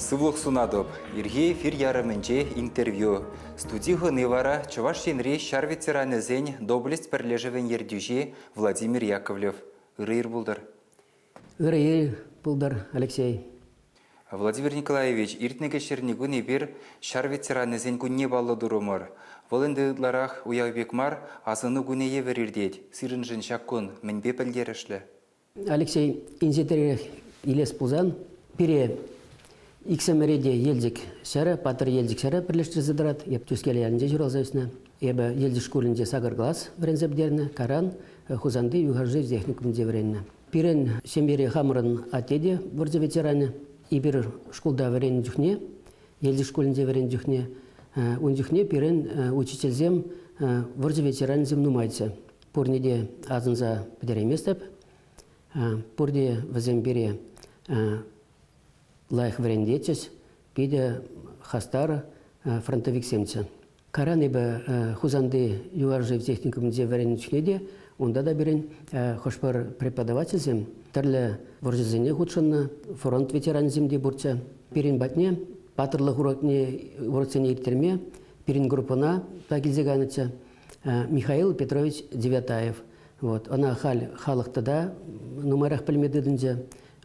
Сывлӑх сунатӑп. Ирхи эфир ярӑмӗнче интервью. Студи хӑни вара Чӑваш Енри ҫар ветеранӗсен Доблесть пӗрлешӗвӗн ертӳҫи Владимир Яковлев. Ырӑ ир пултӑр. Ырӑ ир пултӑр, Алексей. Владимир Николаевич, иртнӗ кӗҫҫерникун эпир ҫар ветеранӗсен кунне паллӑ турӑмӑр. Вӑл ӗнтӗ ытларах уяв пек мар, асӑну кунӗ евӗр иртет. Сирӗншӗн ҫак кун мӗнпе пӗлтерӗшлӗ? Алексей, инҫетрех илес пулсан, пире иксӗмӗре те Елчӗк ҫӗрӗ, Паттӑр Елчӗк ҫӗрӗ пӗрлештерсе тӑрать. Эп Тӳскел ялӗнче ҫуралса ӳснӗ. Эпӗ Елчӗк шкулӗнче сакӑр класс вӗренсе пӗтернӗ, кайран Хусанти юханшыв техникумӗнче вӗреннӗ. Пирӗн ҫемьере хамӑрӑн атте те вӑрҫӑ ветеранӗ. Эпир шкулта вӗреннӗ чухне, Елчӗк шкулӗнче вӗреннӗ чухне, ун чухне пирӗн учительсем вӑрҫӑ ветеранӗсем нумайччӗ. Пурне те асӑнса пӗтерейместӗп. Пурте вӗсем пире лайӑх вӗрентетчӗҫ, питӗ хастар фронтовиксемччӗ. Кайран эпӗ Хусанти юлашки техникумӗнче вӗреннӗ чухне те унта та пирӗн хӑш-пӗр преподавательсем тӗрлӗ вӑрҫӑсене хутшӑннӑ, фронт ветеранӗсем те пурччӗ. Пирӗн патне паттӑрлӑх урокне уроксене ирттерме пирӗн группӑна та килсе кайнӑччӗ. Михаил Петрович Девятаев. Вот, ӑна халь халӑх тата нумайрах пӗлме тытӑнчӗ.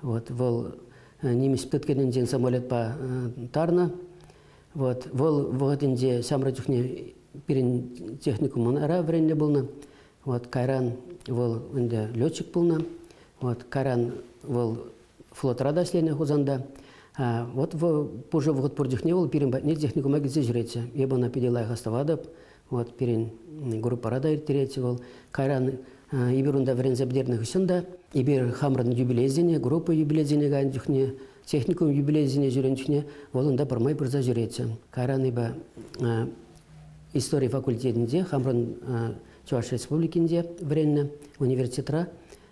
Вот, вӑл нимӗҫ тыткӑнӗнчен самолетпа тарнӑ. Вот, вӑл вӑхӑтӗнче ҫамрӑк чухне пирӗн техникумра вӗреннӗ пулнӑ. Вот, кайран вӑл ӗнтӗ летчик пулнӑ. Вот, кайран вӑл флотра та ӗҫленӗ Хусанта. Вот пушӑ вӑхӑт пур чухне вӑл пирӗн патне техникума килсе ҫӳретчӗ. Эпӗ ӑна питӗ лайӑх астӑватӑп. Вот пирӗн группӑра та ирттеретчӗ вӑл. Кайран эпир унта вӗренсе пӗтернӗ хыҫҫӑн та эпир хамӑрӑн юбилейсене, группа юбилейсене кайнӑ чухне, техникум юбилейсене ҫӳренӗ чухне вӑл унта пӗрмай пырса ҫӳретчӗ. Кайран эпӗ истори факультетӗнче хамӑрӑн Чӑваш Республикинче вӗреннӗ университетра.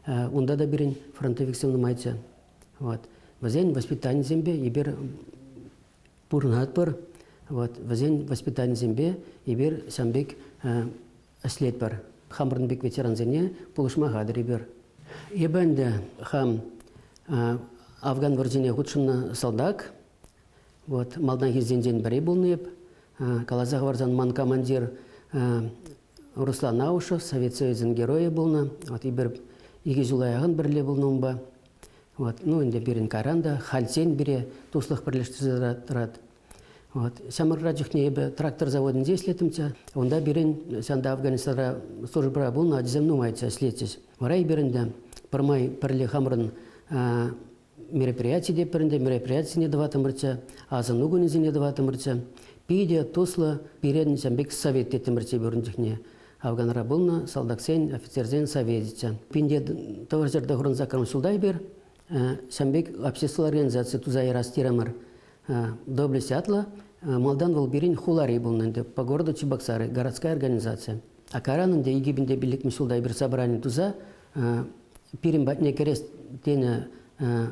Унта та пирӗн фронтовиксем нумайччӗ. Вот. Вӗсен воспитанисемпе эпир пурӑнатпӑр. Вот, вӗсен воспитанисемпе эпир ҫавӑн пек ӗҫлетпӗр. Хамӑрӑн пек ветерансене пулӑшма хатӗр эпир. Эпӗ ӗнтӗ хам Афган вӑрҫине хутшӑннӑ салтак. Вот, малтанхисенчен пӗри пулнӑ эп. Каласа хӑварсан, ман командир Руслан Аушев Совет Союзӗн геройӗ пулнӑ. Вот эпир икӗ ҫула яхӑн пӗрле пулнӑ унпа. Вот, ну ӗнтӗ пирӗн кайран та хальччен пире туслӑх пӗрлештерсе тӑрать. Вот, ҫамрӑкра чухне эпӗ трактор заводӗнче ӗҫлеттӗмччӗ. Унта пирӗн ҫанта Афганистанра службӑра пулнӑ ачасем нумайччӗ ӗҫлетчӗҫ. Вара эпир ӗнтӗ пӗрмай пӗрле хамӑрӑн мероприяти те пӗринте мероприятисене тӑваттӑмӑрччӗ, асӑну кунӗсене тӑваттӑмӑрччӗ. Питӗ туслӑ пирӗн ҫавӑн пек совет теттӗмӗрччӗ эпир ун чухне. Афганра пулнӑ салтаксен, офицерсен советӗччӗ. Пинте тӑвӑрҫӑрта хурӑнса ҫулта эпир ҫавӑн пек обществӑлла организаци туса ярас терӗмӗр. Доблесть ятлӑ. Малтан вӑл пирӗн хулари пулнӑ ӗнтӗ, по городу Чебоксары, городская организация. А кайран ӗнтӗ 2005 ҫулта эпир собрани туса пирӗн патне кӗрес тенӗ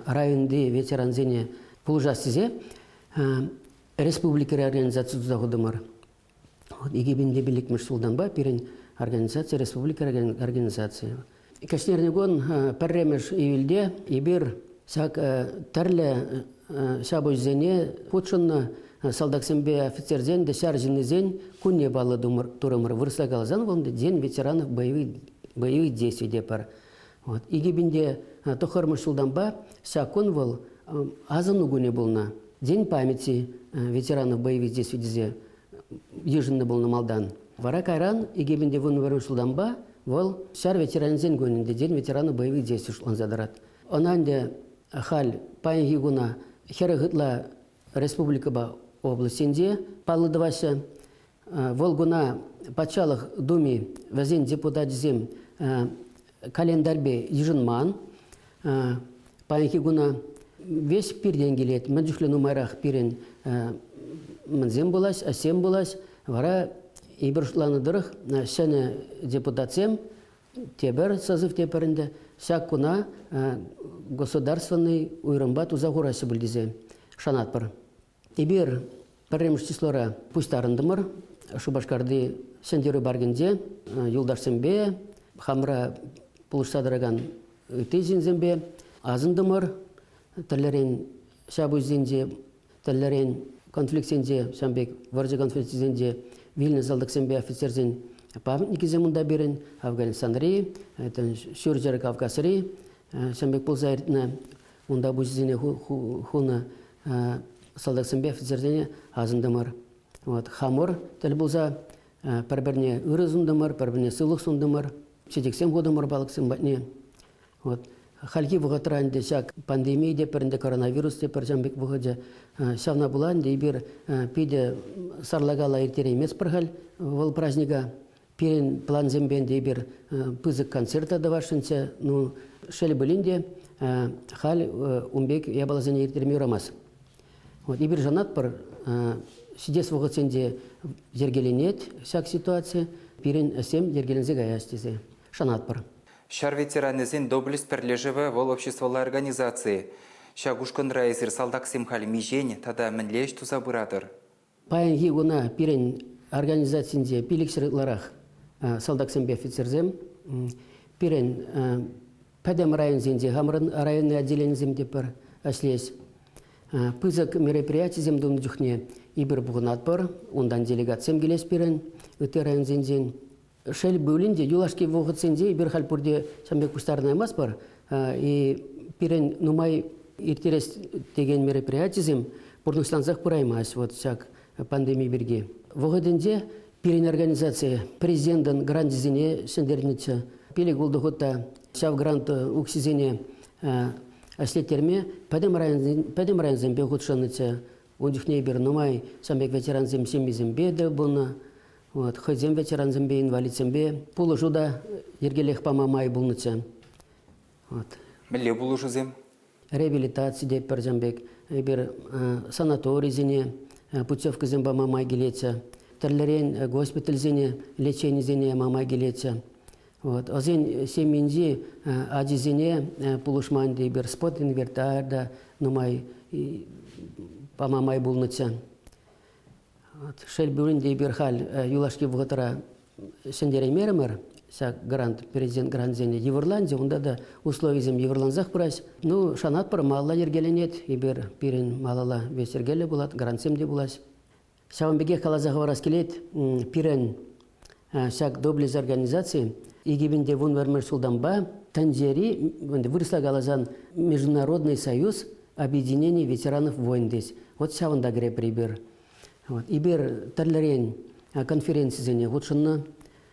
районти ветерансене пулӑшас тесе республикӑри организаци туса хутӑмӑр. 2005 ҫултанпа пирӗн организаци республика организацийӗ. Кӗҫнерникун пӗрремӗш июльте эпир ҫак тӗрлӗ ҫапӑҫусене хутшӑннӑ салтаксемпе офицерсен те ҫар ҫыннисен кунне паллӑ турӑмӑр. Вырӑсла каласан вӑл День ветеранов боевых действий тепӗр. Вот. 2009 ҫултанпа ҫак кун вӑл асӑну кунӗ пулнӑ. День памяти ветеранов боевых действий тесе йышӑннӑ пулнӑ малтан. Вара кайран 2011 ҫултанпа вӑл ҫар ветеранӗсен кунӗ День ветеранов боевых действий шутланса тӑрать. Ӑна ӗнтӗ халь паянхи куна 40 ытла республикӑпа облаҫсенче паллӑ тӑваҫҫӗ. Вӑл куна Патшалӑх Думи вӗсен депутачӗсем календарьпе йышӑнман. Паянхи куна весь пиртен килет. Мӗн чухлӗ нумайрах пирӗн мӗнсем пулаҫ, ӗҫсем пулаҫ. Вара эпир шутланӑ тӑрӑх ҫӗнӗ депутатсем тепӗр созыв тепӗр ӗнтӗ ҫак куна государственный уйрӑмпа туса хураҫҫӗ пуль тесе шанатпӑр. Эпир пӗрремӗш числора пуҫтарӑнтӑмӑр Шупашкарти Ҫӗнтерӳ паркӗнче юлташсемпе, хамӑра пулӑшса тӑракан ытти ҫынсемпе асӑнтӑмӑр. Тӗрлӗрен ҫапӑҫусенче. Тӗрлӗрен конфликтсенче, ҫавӑн пек вӑрҫӑ конфликчӗсенче вилнӗ салтаксемпе офицерсен памятникӗсем унта пирӗн Афганистанри, Ҫурҫӗр Кавказри ҫавӑн пек пулса иртнӗ. Унта пуҫӗсене хунӑ салтаксемпе офицерсене асӑнтӑмӑр. Вот, хамӑр тӗл пулса пӗр-пӗрне ырӑ сунтӑмӑр, пӗр-пӗрне сывлӑх сунтӑмӑр, чечексем хутӑмӑр палӑксем патне. Вот. Хальхи вӑхӑтра ӗнтӗ ҫак пандеми те пӗр ӗнтӗ коронавирус те пӗр ҫавӑн пек вӑхӑчӗ. Ҫавна пула ӗнтӗ эпир питӗ сарлакала ирттерейместпӗр халь вӑл праздника. Пирӗн плансемпе ӗнтӗ эпир пысӑк концерт та тӑвасшӑнччӗ. Ну, шел пулин те, халь ун пек япаласене ирттерме юрамасть. Вот эпир шанатпӑр, ҫитес вӑхӑтсенче йӗркеленет ҫак ситуаци, пирӗн ӗҫсем йӗркеленсе каяс тесе шанатпӑр. Ҫар ветеранӗсен «Доблесть» пӗрлешӗвӗ вӑл обществӑлла организаци. Ҫак ушкӑнра эсир салтаксем халь миҫен тата мӗнле ӗҫ туса пыратӑр? Паянхи куна пирӗн организацинче 500 ытларах салтаксемпе офицерсем. Пирӗн пӗтӗм районсенче хамӑрӑн районный отделенисем те пӗр ӗҫлес. Пысӑк мероприятисем тунӑ чухне эпир пухӑнатпӑр, унтан делегатсем килес пирӗн ытти районсенчен. Шел пулин те, юлашки вӑхӑтсенче эпир халь пурте ҫавӑн пек пуҫтарӑнаймастпӑр. И пирӗн нумай ирттерес текен мероприятисем пурнӑҫлансах пыраймасть вот ҫак пандеми пирки. Вӑхӑтӗнче пирӗн организаци президентӑн гранчӗсене ҫӗнтернӗччӗ. Пилӗк-ултӑ хут та ҫав грант укҫисене ӗҫлеттерме пӗтӗм районсемпе хутшӑннӑччӗ. Ун чухне эпир нумай ҫавӑн пек ветерансем ҫемйисемпе те пулнӑ. Вот, хӑйсем ветерансемпе, инвалидсемпе пулӑшу та йӗркелех пама май пулнӑччӗ. Вот. Мӗнле пулӑшусем? Реабилитаци те пӗр ҫавӑн пек. Эпир санаторисене путевкӑсем пама май килетчӗ. Тӗрлӗрен госпитальсене леченисене яма май килетчӗ. Вот. Ӑсен ҫемйинчи ачисене пулӑшма ӗнтӗ эпир спортинвентарь та нумай пама май пулнӑччӗ. Шел пулин те эпир халь юлашки вӑхӑтра ҫӗнтереймерӗмӗр ҫак грант, президент грантсене йывӑрланчӗ, унта та условисем йывӑрлансах пыраҫ. Ну, шанатпӑр, малалла йӗркеленет. Эпир пирӗн малалла весь йӗркеллӗ пулать, грантсем те пулаҫ. Ҫавӑн пекех каласа хӑварас килет, пирӗн ҫак Доблесть организаци 2011 ҫултанпа тӗнчери, вырӑсла каласан, Международный союз объединений ветеранов войн тес. Вот ҫавӑнта кӗрепӗр эпир. Вот. Эпир тӗрлӗрен конференцисене хутшӑннӑ.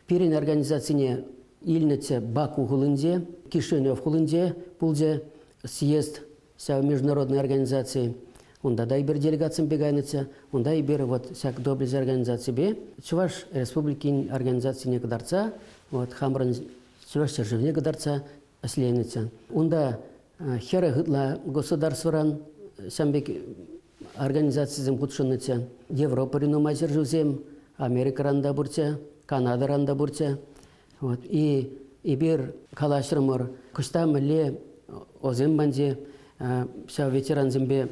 Пирӗн организацине илнӗччӗ Баку хулинче, Кишинев хулинче пулчӗ съезд ҫав международной организации. Унта та эпир делегатсемпе кайнӑччӗ. Унта эпир вот ҫак Доблесть организаципе Чӑваш Республикин организацине кӑтартса, вот хамӑрӑн Чӑваш ҫӗршывне кӑтартса ӗҫленӗччӗ. Унта 40 ытла государствӑран ҫавӑн пек организацисем хутшӑннӑччӗ. Европӑри нумай ҫӗршывсем, Америкӑран та пурччӗ, Канадӑран та пурччӗ. Вот. И эпир калаҫрӑмӑр, кӑҫта мӗнле ӑсем панче ҫав ветерансемпе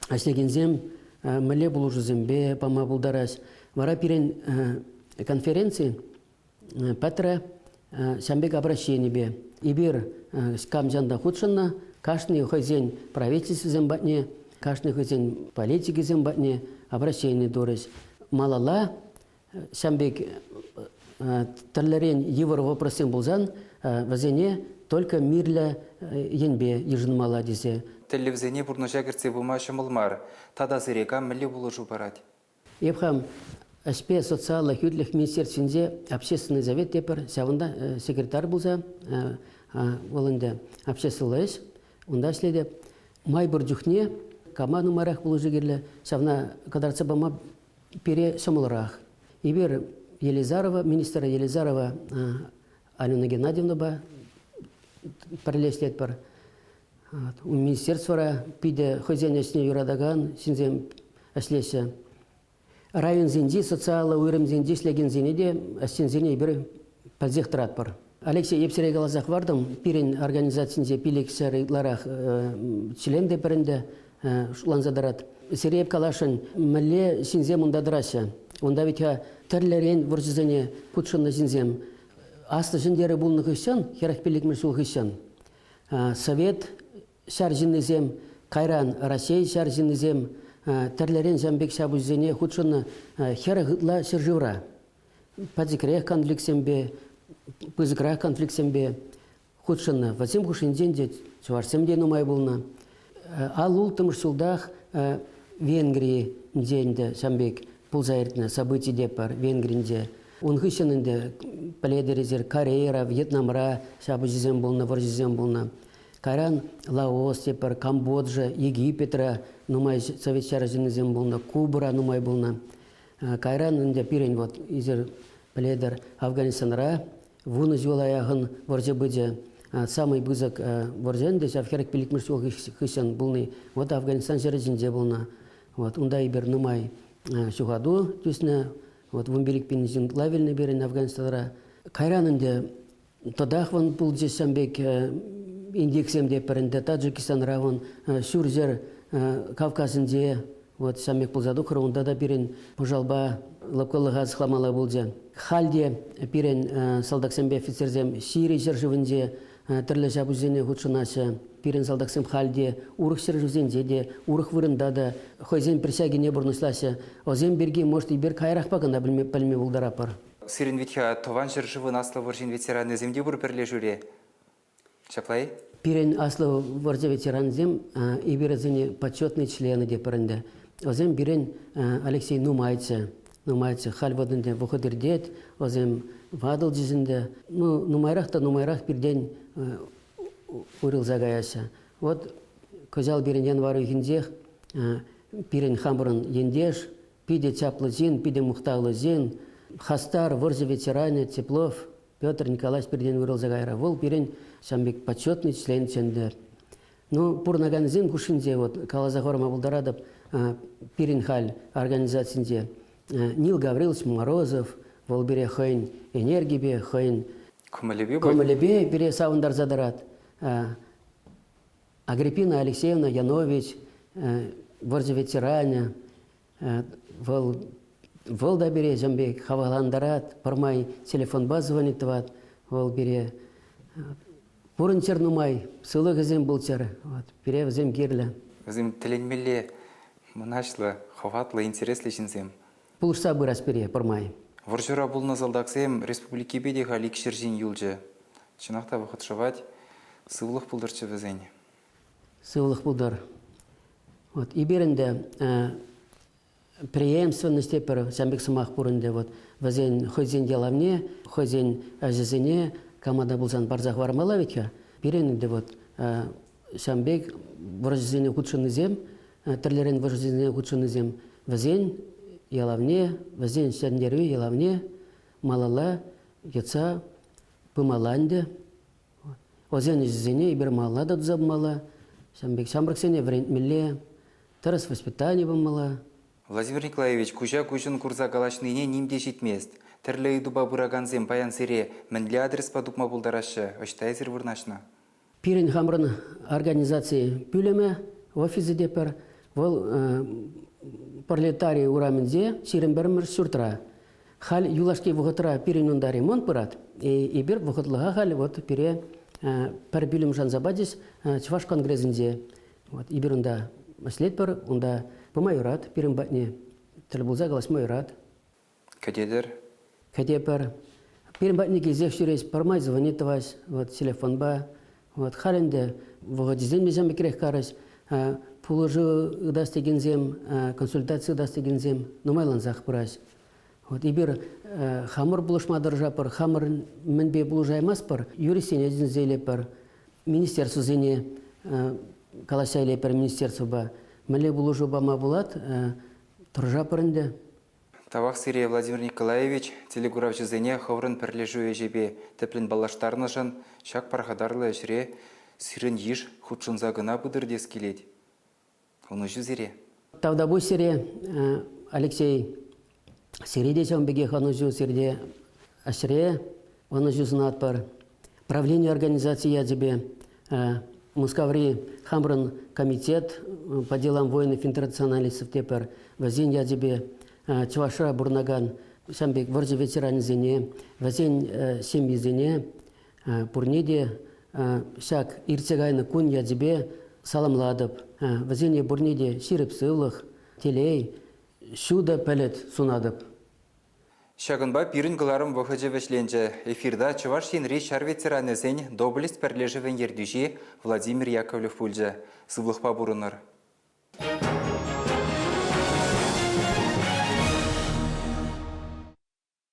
ӗҫлекенсем мӗнле пулӑшусемпе пама пултараҫ. Вара пирӗн конференци пӗтрӗ ҫавӑн пек обращенипе. Эпир камчан та хутшӑннӑ, кашни хӑйсен правительствисем патне, кашни хӑйсен политикисем патне обращени турӗҫ. Малалла ҫавӑн пек тӗрлӗрен йывӑр вопроссем пулсан вӗсене только мирлӗ енпе йышӑнмалла тесе. Тӗллевсене пурнӑҫа кӗртсе пыма ҫӑмӑл мар. Тата сире кам мӗнле пулӑшу парать? Эп хам ӗҫпе социаллӑ хӳтлӗх министерствинче общественный совет тепӗр ҫавӑнта секретарь пулса вӑл ӗнтӗ обществӑллӑ ӗҫ унта ӗҫлетӗп. Май пур чухне кама нумайрах пулӑшу кирлӗ, ҫавна кӑтартса пама пире ҫӑмӑлрах. Эпир Елизарова, министра Елизарова Алена Геннадьевнӑпа пӗрле ӗҫлетпӗр. Министерствӑра питӗ хӑйсен ӗҫне юратакан ҫынсем ӗҫлеҫҫӗ. Районсенчи социаллӑ уйрӑмсенчи ӗҫлекенсене те ӗҫченсене эпир пӗлсех тӑратпӑр. Алексей, эп сире каласа хӑвартӑм, пирӗн организацинче 500 ытларах член те пӗр ӗнтӗ шутланса тӑрать. Сире эп каласшӑн, мӗнле ҫынсем унта тӑраҫҫӗ? Унта вӗт-ха тӗрлӗрен вӑрҫӑсене хутшӑннӑ ҫынсем. Аслӑ Ҫӗнтерӳ пулнӑ хыҫҫӑн, 45-мӗш ҫул хыҫҫӑн, Совет ҫар ҫыннисем, кайран Раҫҫей ҫар ҫыннисем. тӗрлӗрен ҫавӑн пек ҫапӑҫусене хутшӑннӑ 40 ытла ҫӗршывра. Пӗчӗкрех конфликтсемпе, пысӑкрах конфликтсемпе хутшӑннӑ. Вӗсем хушшинчен те чӑвашсем те нумай пулнӑ. Ал улттӑмӗш ҫултах Венгринче ӗнтӗ ҫавӑн пек пулса иртнӗ событи те пӗр Венгринче. Ун хыҫҫӑн ӗнтӗ пӗлетӗр эсир Кореяра, Вьетнамра ҫапӑҫусем пулнӑ, вӑрҫӑсем пулнӑ. Кайран Лаос тепӗр, Камбоджа, Египетра нумай совет ҫар ҫыннисем пулнӑ, Кубӑра нумай пулнӑ. Кайран ӗнтӗ пирӗн вот эсир пӗлетӗр, Афганистанра вунӑ ҫула яхӑн вӑрҫӑ пычӗ. Самый пысӑк вӑрҫӑ ӗнтӗ ҫав 45-мӗш ҫул хыҫҫӑн пулни. Вот Афганистан ҫӗрӗ ҫинче пулнӑ. Вот унта эпир нумай ҫухату тӳснӗ. Вот 15 пин ҫын ытла вилнӗ пирӗн Афганистанра. Кайран ӗнтӗ Татах вӑн пулчӗҫ ҫам пек индексем те пӗр ӗнтӗ Таджикистанра вӑн Ҫурҫӗр Кавказӗнче вот ҫам пек пулса тухрӗ. Унта та пирӗн пӑшалпа лӑпкӑлӑха сыхламалла пулчӗ. Халь те пирӗн салтаксемпе офицерсем Сири ҫӗршывӗнче тӗрлӗ ҫапӑҫусене хутшӑнаҫҫӗ. Пирӗн салтаксем халь те урӑх ҫӗршывсенче те, урӑх вырӑнта та хӑйсен присягине пурнӑҫлаҫҫӗ. Вӗсем пирки, может, эпир каярахпа кӑна пӗлме пултаратпӑр. Сирӗн вӗт-ха Тӑван ҫӗршывӑн Аслӑ вӑрҫин ветеранӗсем те пур пӗрлешӳре. Ҫапла-и? Пирӗн аслӑ вӑрҫӑ ветеранӗсем эпир вӗсене почетные члены тетпӗр ӗнтӗ. Вӗсем пирӗн Алексей нумайччӗ. Нумайччӗ. Халь вот ӗнтӗ вӑхӑт иртет, вӗсем ватӑлчӗҫ ӗнтӗ. Ну, нумайрах та нумайрах пиртен уйрӑлса каяҫҫӗ. Вот кӑҫал пирӗн январь уйӑхӗнчех пирӗн хамӑрӑн ентеш Питӗ чаплӑ ҫын, питӗ мухтавлӑ ҫын, хастар вӑрҫӑ ветеранӗ Теплов Петр Николаевич пиртен уйрӑлса кайрӗ. Вӑл пирӗн ҫавӑн пек почетный член ӗнтӗ. Ну, пурӑнакансем хушшинче вот каласа хӑварма пултаратӑп, пирӗн халь организацинче Нил Гаврилович Морозов, вӑл пире хӑйӗн энергипе, хӑйӗн кӑмӑлӗпе, кӑмӑлӗпе пире савӑнтарса тӑрать. Агриппина Алексеевна Янович, вӑрҫӑ ветеранӗ, вӑл вӑл та пире ҫавӑн пек хавхалантарать, пӗрмай телефонпа звонить тӑвать. Вӑл пире пурӑнччӑр нумай, сывлӑхӗсем пулччӑр. Вот, пире вӗсем кирлӗ. Вӗсем тӗлӗнмелле мӑнаҫлӑ, хӑватлӑ, интереслӗ ҫынсем. Пулӑшса пырас пире пӗрмай. Вӑрҫӑра пулнӑ салтаксем республикипе те халь икҫӗр ҫын юлчӗ. Чӑнах та вӑхӑт шӑвать. Сывлӑх пултӑрччӗ вӗсен. Сывлӑх пултӑр. Вот эпир ӗнтӗ преемственность тетпӗр, ҫавӑн пек сӑмах пур ӗнтӗ. Вот вӗсен хӑйсен ялавне, хӑйсен ӗҫӗсене кама та пулсан парса хӑвармалла вӗт-ха. Пирӗн ӗнтӗ вот ҫавӑн пек вӑрҫӑсене хутшӑннисем, тӗрлӗрен вӑрҫӑсене хутшӑннисем вӗсен ялавне, вӗсен ҫӗнтерӳ ялавне малалла йӑтса пымалла ӗнтӗ. Вӗсен ӗҫӗсене эпир малалла та туса пымалла, ҫавӑн пек ҫамрӑксене вӗрентмелле, тӗрӗс воспитани памалла. Владимир Николаевич, куҫа-куҫӑн курса калаҫнине ним те ҫитмест. Тӗрлӗ ыйтупа пыракансем паян сире мӗнле адреспа тупма пултараҫҫӗ, ӑҫта эсир вырнаҫнӑ? Пирӗн хамӑрӑн организаци пӳлӗмӗ, офисӗ те пӗр. Вӑл Пролетари урамӗнче 21-мӗш ҫуртра. Халь юлашки вӑхӑтра пирӗн унта ремонт пырать. Эпир вӑхӑтлӑха халь вот пире пӗр пӳлӗм шанса пачӗҫ Чӑваш конгресӗнче. Вот эпир унта ӗҫлетпӗр, унта пыма юрать пирӗн патне, тӗл пулса калаҫма юрать. Кӗтетӗр? Кӗтепӗр. Пирӗн патне килсех ҫӳрес, пӗрмай звонить тӑваҫ, вот телефонпа. Вот халь ӗнтӗ вӑхӑчӗсем те ҫам пекрех карӗҫ. Пулӑшу ытас текенсем, консультаци ытас текенсем нумайлансах пыраҫ. Вот эпир хамӑр пулӑшма тӑрӑшатпӑр, хамӑр мӗнпе пулӑшаймастпӑр, юристсене чӗнсе илетпӗр, министерствӑсене калаҫса илетпӗр министерствӑпа. Мӗнле пулӑшу пама пулать, тӑрӑшатпӑр ӗнтӗ. Тавах сире, Владимир Николаевич, телекуравҫӑсене хӑвӑрӑн пӗрлешӳ ӗҫӗпе тӗплӗн паллаштарнӑшӑн ҫак пархатарлӑ ӗҫре сирӗн йыш хутшӑнса кӑна пытӑр тес килет. Ӑнӑҫу сире. Тавтапуҫ сире, Алексей. Сире те ҫавӑн пекех ӑнӑҫу сирте ӗҫре ӑнӑҫу сунатпӑр. Правлени организаци ячӗпе Мускаври хамӑрӑн комитет по делам воинов-интернационалистов тепӗр вӗсен ячӗпе Чӑвашра пурӑнакан ҫавӑн пек вӑрҫӑ ветеранӗсене, вӗсен ҫемйисене пурне те ҫак иртсе кайнӑ кун ячӗпе саламлатӑп. Вӗсене пурне те ҫирӗп сывлӑх, телей, ҫутӑ пӗлӗт сунатӑп. Ҫакӑнпа пирӗн кӑларӑм вӑхӑчӗ вӗҫленчӗ. Эфирта Чӑваш Енри ҫар ветеранӗсен Доблесть пӗрлешӗвӗн ертӳҫи Владимир Яковлев пулчӗ. Сывлӑхпа пурӑнӑр.